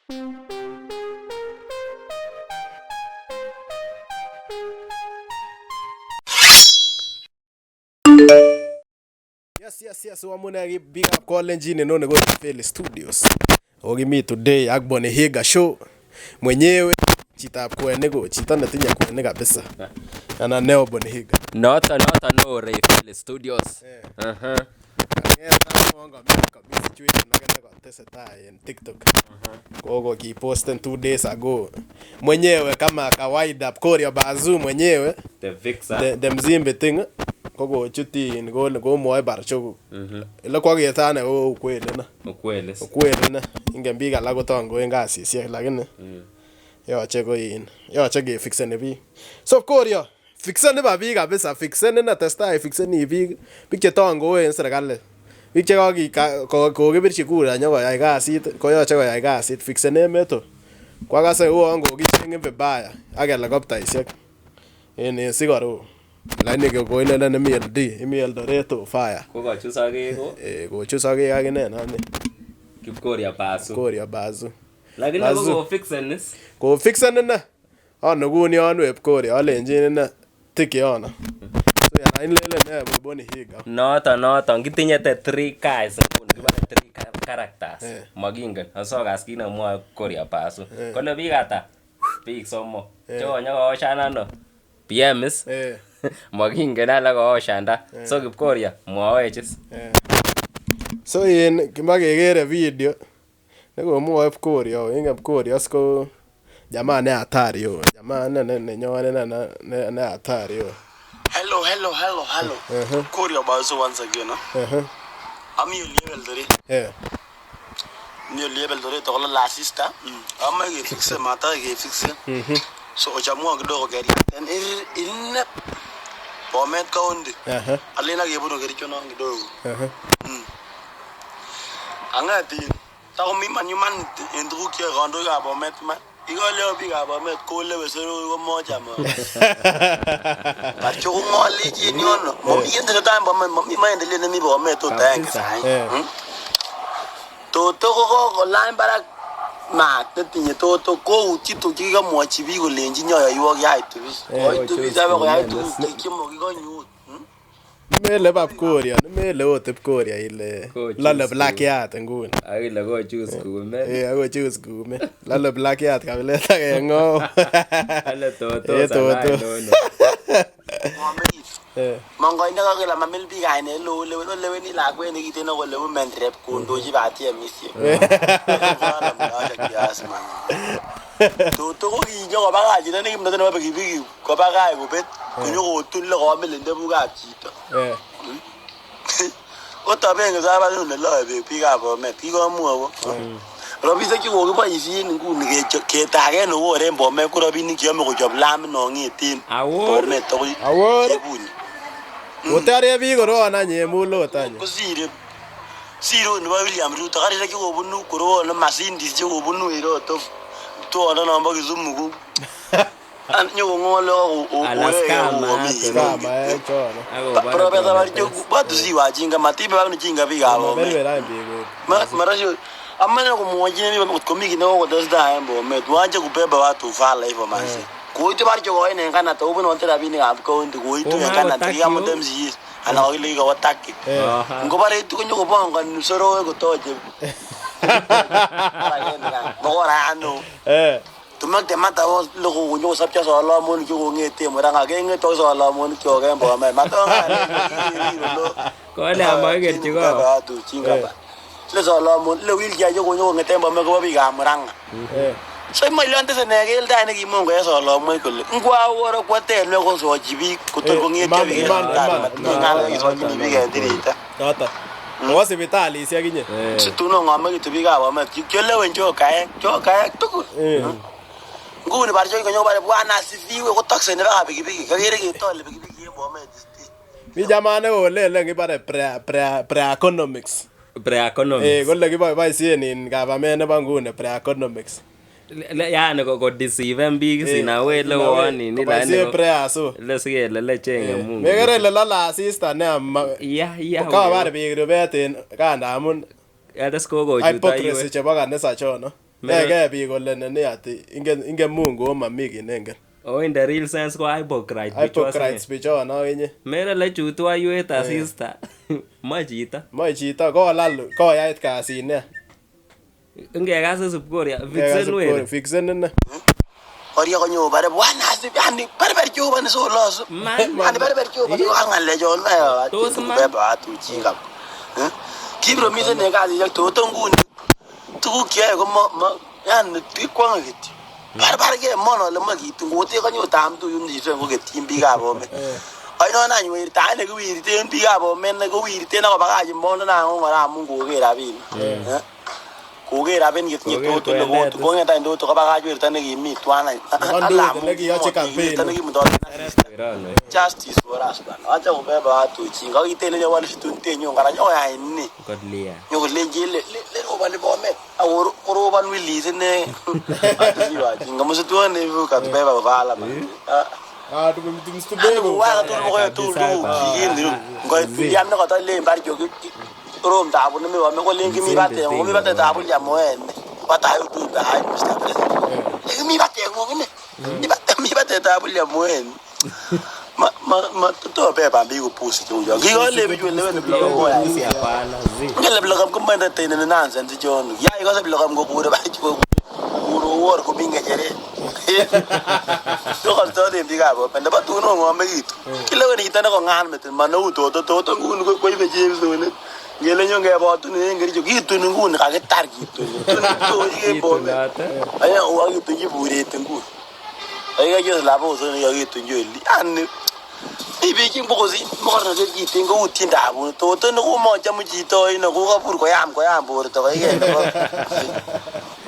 Yes, wamune biikab Kalenjin, inoni ko Feli Studios. Ako kimi today ak Bonny Higa Show mwenyewe, chitab kwenik ko chito netinye kwenik kabisa. Anan neo Bonny Higa. Noto no Rayfel Studios. Kami situation age nekotesetai en TikTok. Koko kiposten 2 days ago. Mwenyewe kama kawaida Korio Bazoo mwenyewe The Fixer. the Mzimbe thing kokochut in komwoe Barchok. Ile kwaketane ane ko ukweli ne. Ukweli. Ukweli ne. Ingen biik alak kotongoen kasisiek lakini yoche ko in yoche kefixeni biik. So Korio, fixeni ba biik kabisa, fixeni ne testai fixeni biik, biik chetongoen serikali. Biik che kokibirchi kura nyokoyai kasit koyoche koyai kasit, fixen emet o. Kwakase uon kokicheng'in vibaya ak helikoptaisiek en Sikoro. Lakini koilelen imi LD, imi Eldoret o fire. Kokochu sokek ko Eh, kochu sokek akine nani Kipkoria Basu. Korio Bazoo. Lakini Basu. ko kofixen is. Kofixen ine. Anukun yon web Korio alenjin ine tikyono. So yana ilelen ne Bonny Higa. Noto kitinye the three guys nguni kibore three characters. Eh. Mokingen asokas kit nemwoe Koria Basu. Kole biik ata? Biik somok. Chekonyo kooshan ano? PM is. Eh. Mokingen alak kooshanda. So Kipkoria mwowech is. Eh. So in kimakekere video nekomwoe Pkorio, ingen Pkorio is ko jamaa ne hatari yo. Jamaa ne nenyon ne hatari yo. Hello, hello, hello, hello. Korio Bazu once again. Huh? Ami oliep Eldoret. Mi oliep Eldoret tokolo la sister. Ama kefixe mata kefixe. So ochamua kidogo keriaten inne Bomet County. Alen akebunu Kericho non kidogo. Ang'et in takomi man humanity en tuguk cheyoe kandoikab Bomet iman. Ikoleo biikab Bomet kolewe soroi komocham. Barcho kong'olech en yono. Momi kiit netesetai en Bomet, momi maendeleo nemi Bomet ot aenge sahi. Eh. Toto ko kokolany barak maat netinye Toto koutyi tuguk chekikomwochi biik kolenji nyoyoiwok yaitu biik. Koitu biik abe koyai tuguk chemokikonyut. Nimele bab Korio, nimele ot Pkorio ile Kochus lole kume. blakiat nguni. Ak ile kochus kume. Eh, akochus kume. Lole blakiat kabilet agenge. Ale toto Eh, Toto. sanai nono. Ng'omekit. Eh. Mongoindo kakele mamil biik kainet leo lewen oleweni lakwet nekiten akole women rep kondochi batiemisiek. Toto ko kinyo kobakach chito nekimnotet nebo pikipiki kobakach kobet konyo kotun le komil ndebukab chito. Eh. Kotoben kipsabaniut neloe beek biikab Bomet kikomwowo. Rabisiek chekokiboisien nguni ketaken Owuor en Bomet ko rabinik cheyome kochob lamit nong'eten Awor. Bomet akoi Awor. Chebunyi. Otare biik koroon any en mulot any. Kosire siro nebo William Ruto karisiek chekobunu korowon Mercedes chekobunu Eroto tuondo nombo Kisumu ko nyokong'ole Ala scammer, Scammer eh chono. Professor Barcho watu si wajinga matibe banu jinga biikab Bomet. Maberber any biik. Marasho amane komwochin biik kot komi kit nekokotestai en Bomet wache kubeba watu ufala hivyo manze. Koitu Barcho koin en Canada obunote rabinikab county koitu en Canada Komakotak kikamut yu. MCAs anan kokile kikowo Turkey. Eh. Ngobore itu konyokobongoni soroek kotoche mokorano. Eh. To make the matter worse, loko konyokosopcho solomonik chekong'eten Murang'a keng'etu ak solomonik kyok en Bomet. Kole amakikerchi ko. Le solomon le wheelchair chekonyokong'eten Bomet kobo biikab Murang'a. Eh. So imoilion tese ne keldo any nekimon koyai solomoik kole ngwawor okwoten kosochi biik kotor Eh, kong'etyo iman, biik en iman, sipitali iman. matinye ng'alek kisochini biik en tirita. Noto. Kowo sipitalisiek inye. Situn ong'omekitu biikab Bomet kiolewen chokaek chokaek tugul. Eh. Nguni barcho konyokobore bwana asifiwe kotokseni baka pikipiki kakere ketole pikipiki en Bomet. Mi jamaa nekolelen kibore pre-economics. Eh, Pre-economics. kole kiboisien in government nebo nguni pre-economics. Yani ko deceiven biik is in a way le uon nini Koboisien lakini prayer so. le sikele le chenge Mungu. Mekere ile lole asista nea Ya ya. kabar biik rubet en kanda amun Yates kokochuto hypocrisy iwe. chebo kanisa chono. Yoeke biik kole nini ati ingen Mungu o mami kiy nengen. Oh, in the real sense ko hypocrite. Hypocrites bichon akinye. Merele chutu aiwet asista. Moe chito. Moe chito kolal koyait kasit nia. Ngekas Sipkoria, fixen weri. Fixen ine. Koria konyo bare bwana asip yani barbar Jehova ni solosu. Man. Yani barbar Jehova so ng'alechon Tos man. beba watu ujinga. Eh? Kipromisen en kasisiek toto nguni tuguk cheyoe ko ma yani kikwonge kityo. Barbarge mon ole moe kitun kote konyo tamtu yun koketyin biikab Bomet. Ainon any wirtaet nekiwirten biikab Bomet nekowirten akobakach mondo nang'ung kora amun koker rabinik. Eh? Koker rabinik chetinye Koker toto nekotu kong'et any toto kobakach werto nekimi twan any. Nebo ndoto nekiyoche campaign. Justice for us bana. Acha kubeba watu ujinga. Kitele walishituntenyo ngara nyoya ini. Godlia. Nyokolenji le le robani Bomet. Ako koroban Willis ine. Ati wajinga musituone hivyo katubeba ufala man. Ah, tumtubebe. Wala tu ko tu tu. Ngoit yam nekotolen barcho korom tabu nemi wame kolen kimi bateng'ung mi batet ab William Oen. Batai ujumbe hai Mr. President. Mi bateng'ung ine. Mi batetab William Oen. Ma ma ma to beba biik kopusi cheucho. Kikole bichu leweni Blogam koya. Hapana zi. Ngele Blogam komentertaineni nonsense ichon. Ya ikose Blogam kokure barcho kokure war komi ng'echeret. Tokostoten biikab Bomet. Nebo tun ong'omekitu. Kileweni chito nekong'an metit maneu toto toto nguni koibe chepsonet. Ngele nyon kebotun en Kericho kitun nguni kakitar kitun. Tun Bomet. Aya okakitunchi buret nguni. Kaikai laboso nekakitunchi oli. Yani mi biik chembokosi mokornotet kiten koutyin tabut. Toto nekomochomu chito ino kokobur koyam koyam borto koige nebo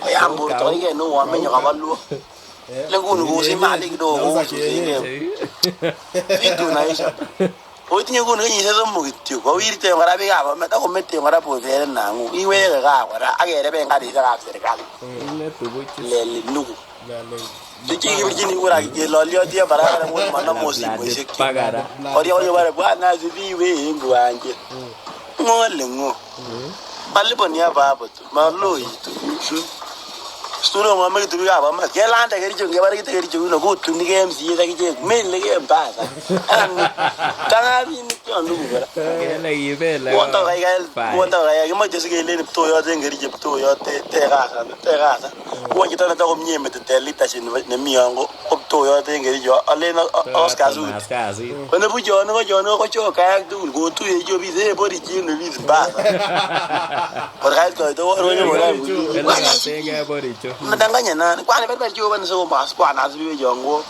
koyam borto koige neuon menye koba luo. Le nguni kosi malik kidogo kosusigei. Vitu naisha. Otinye nguni kenyisiek somok kityo kowirten kora biikab Bomet akometen kora boseret nang'ung. Iweke gaa kora ak kereben karisiekab serikali. Leli nugu. Chekikibirchini kura kelolioti en barabara nguni monomun simoisiek. Bagara. Koria konyo bore bwana asifiwe en kiwanja. Ng'o le ng'o. Malipo ni hapa hapo tu. Maloitu. Stuno ng'omekitu biikab Bomet. Kelande Kericho ngebore kite Kericho yuno kotunigei MCA ak ichek. Melegei mpaka. Tang'abinik chon nugu kora. Kele kibele. Wondo kaikai wondo kaikai kimoche sikelen ptoyot en Kericho ptoyot tekasan tekasan. Uon chito netokomie metit en leadership nemi yon ko ptoyot en Kericho alen Oscar Sudi. Kasit. Konebu chon ko chon ko chokaek tugul kotuye ofis eh borichin ofis mbasa. Kor kait koito konyo Kele boricho. Mnadanganya nani? Kwani barbar Jehova ni soko bwana asifiwe jongo.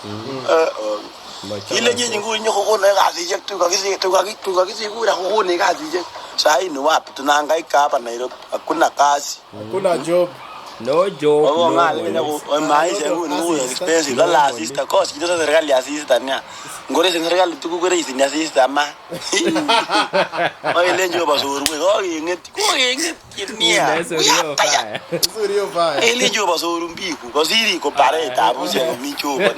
Ile nyinyi nguni nyokokonech kasisiek tukakisich kura kokonech kasisiek. Sahi ni wapi tunahangaika hapa Nairobi. Hakuna kazi. Hakuna job. No job. Ogo No ngale worries. kenya maisha nguni nguni expensive. Lala asista cost kidogo serikali asista nia. Ngore serikali tuguk koreisini asista ma. Oilen Jehova sorwek kokeng'et kokeng'et nia. Unaesorio fire. Nzuri hiyo fire. Ele Jehova sorun biik kosir iko baretab busiek komi Jehova.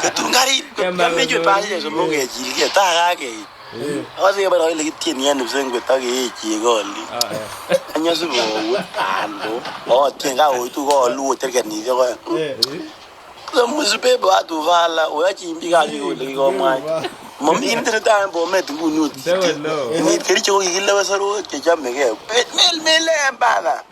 Ketun karit kameche pasisiek somok kechilgei ta kakeit. Akose kebore kele kitieni en kipsengwet ak kee chego oli. Anyo sikowe ando. Otien kaoitu koolu ocher kenyisiek oeng. Musibebe watu ufala oyochin biik ab kole kikomwaita. Mami kit netesetai en Bomet nguni ot. Init Kericho ko kikilewen sorwok chechomegei. Melen bana.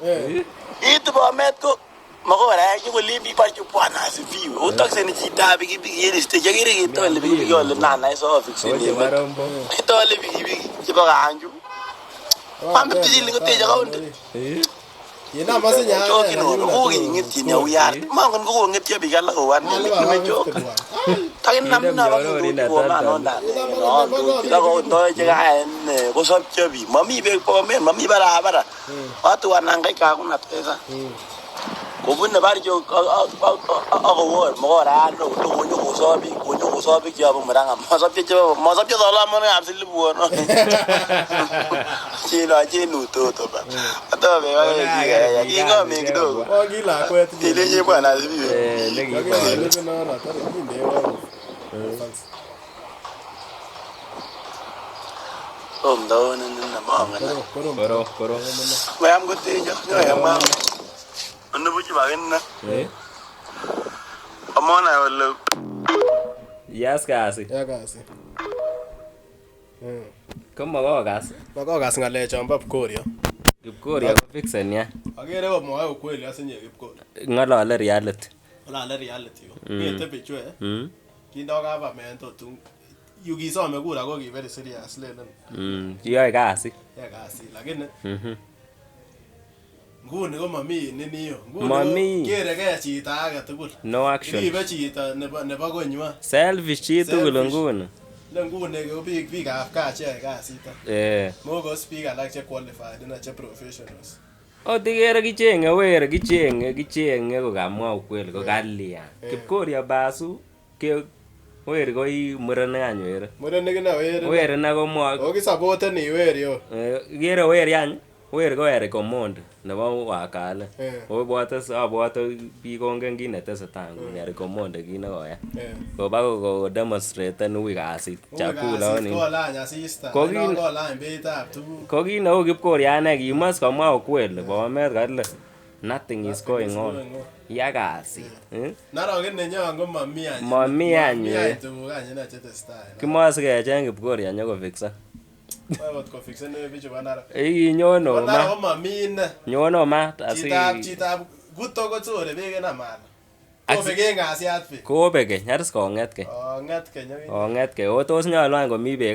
Itu Bomet ko makoraek nyokolen biik barcho bwana asifiwe. Otokseni chitab pikipiki en stage akere ketole pikipiki ole nanai sofiksen emet. Ketole pikipiki chebo kanju. 150 shilling koteche county. Kinam asinya Chokinono kokeng'etyin ya uyar. Mongen kokong'etyo biik alak kowan nemechok. Takinam kosopcho biik. Mami beek Bomet, mami barabara. Watu wanahangaika hakuna pesa. Kobune barcho akowor mokoran konyo kosob biik konyo kosob biik cheyobu Murang'a. Mosopcho chebo mosopcho solomonikab silipuono. Chino chinu toto ba. Atobe kingomi kidogo. Ki lakwet. Ilenchi bwana asifiwe. Nekiboru. Tom taonene mongen. Koro koro. Mayam kotenyo, nyoyam. Anibuch bakine. Eh? Amonai kole Yas kasi. Ya kasi. Komakokas. Makokas ng'alechon bo Kipkorio. Kipkoria ko fixen ya. Akere komwoe ukweli asinye Kipkorio. Ng'olole reality. Ng'alale reality ko. Ng'ete bichu eh. Mm. Kindo government totun yu kisome kura ko ki very serious lelen Kiyoe kasi. ya kasi lakini nguni komomi nini yo. Nguni Mami. ko kerege chito age tugul. No action. Ribe chito nebo konywan. Selfish chitugul Selfish. nguni. Le nguni ko biikab gaa cheyoe kasit. Eh. Mokos biik alak che qualified ine che professionals. Ot ikere kicheng'e weri kicheng'e kokamwa ukweli ko kalyan. Kipkoria Basu ke weri ko i murenik any weri. Murenik ine weri. Weri ne komwoe Okisapoten weri yo. Ikere weri any weri ko Eric Omondi nebo Wakale. Eh. Obwote abwote biik kongen kit netesetai nguni Eric Omondi kit nekoyai. Eh. Koba ko demonstraten ui kasit chakula Uy oni. kolany asista. Ko kin- Kolany beitab tuguk. Ko kit neu Kipkoria ane kimos komwa ukweli Bomet kole nothing is going on. Ya kasit. Eh? Narok nenyon ko mami any. Mami any, Mami eh. any tuguk any ine chetesetai. Kimoe sikecheng Kipkoria nyokofiksen. Akot kofiksen bichu bo Narok. Inyono Bo Narok ma. ko mami ine. Nyono ma asi Chitab Guto kochore beek en Amana. Ak- Kobek en ng'asiat beek. kobek keny aris kong'et keny. Ong'et keny ak Kong'et keny. O tos nyolu any komi beek.